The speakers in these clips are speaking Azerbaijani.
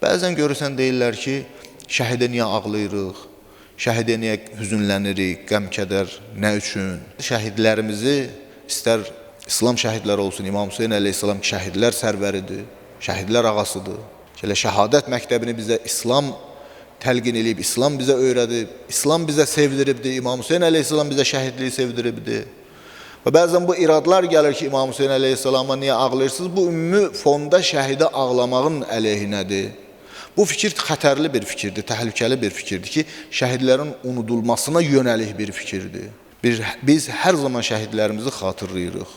Bəzən görürsən deyirlər ki, şəhidə niyə ağlayırıq? Şəhidə niyə hüzünlənirik, qəm-kədər nə üçün? Şəhidlərimizi istər İslam şəhidləri olsun, İmam Hüseyn əleyhissalam şəhidlər sərvəridir, şəhidlər ağasıdır. Elə şəhadət məktəbini bizə İslam təlqin eləyib, İslam bizə öyrədib, İslam bizə sevdiribdir, İmam Hüseyn əleyhissalam bizə şəhidliyi sevdiribdir. Və bəzən bu iradlar gəlir ki, İmam Hüseyn əleyhissalama niyə ağlayırsınız? Bu ümumi fonda şəhidə ağlamağın əleyhinədir. Bu fikir xətərli bir fikirdir, təhlükəli bir fikirdir ki, şəhidlərin unudulmasına yönəlik bir fikirdir. Biz hər zaman şəhidlərimizi xatırlayırıq.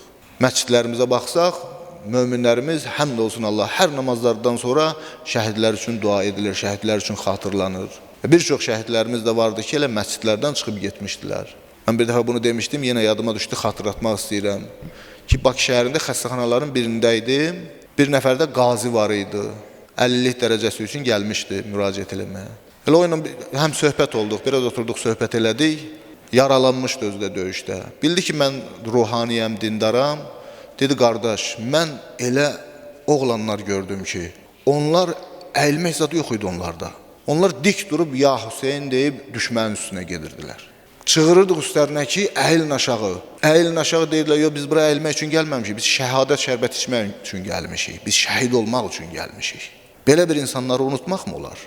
Məscidlərimizə baxsaq, möminlərimiz həmd olsun Allah hər namazlardan sonra şəhidlər üçün dua edilir, şəhidlər üçün xatırlanır. Bir çox şəhidlərimiz də vardı ki, elə məscidlərdən çıxıb getmişdilər. Mən bir dəfə bunu demişdim, yenə yadıma düşdü, xatırlatmaq istəyirəm ki, Bakı şəhərində xəstəxanaların birində idim. Bir nəfər də qazi var idi. 50-lik dərəcəsi üçün gəlmişdi müraciət eləməyə. Elə o ilə həm söhbət olduq, biraz oturduq, söhbət elədik. Yaralanmışdı özü də döyüşdə. Bildi ki, mən ruhaniyəm, dindaram. Dedi, qardaş, mən elə oğlanlar gördüm ki, onlar əyilmək zad yox idi onlarda. Onlar dik durub ya Hüseyn deyib düşmənin üstünə gedirdilər. Çığırırdıq üstlərinə ki, əyilin aşağı. Əyilin aşağı deyirdilər, yox biz bura əyilmək üçün gəlməmişik, biz şəhadət şərbət içmək üçün gəlmişik, biz şəhid olmaq üçün gəlmişik. Belə bir insanları unutmaq mı olar?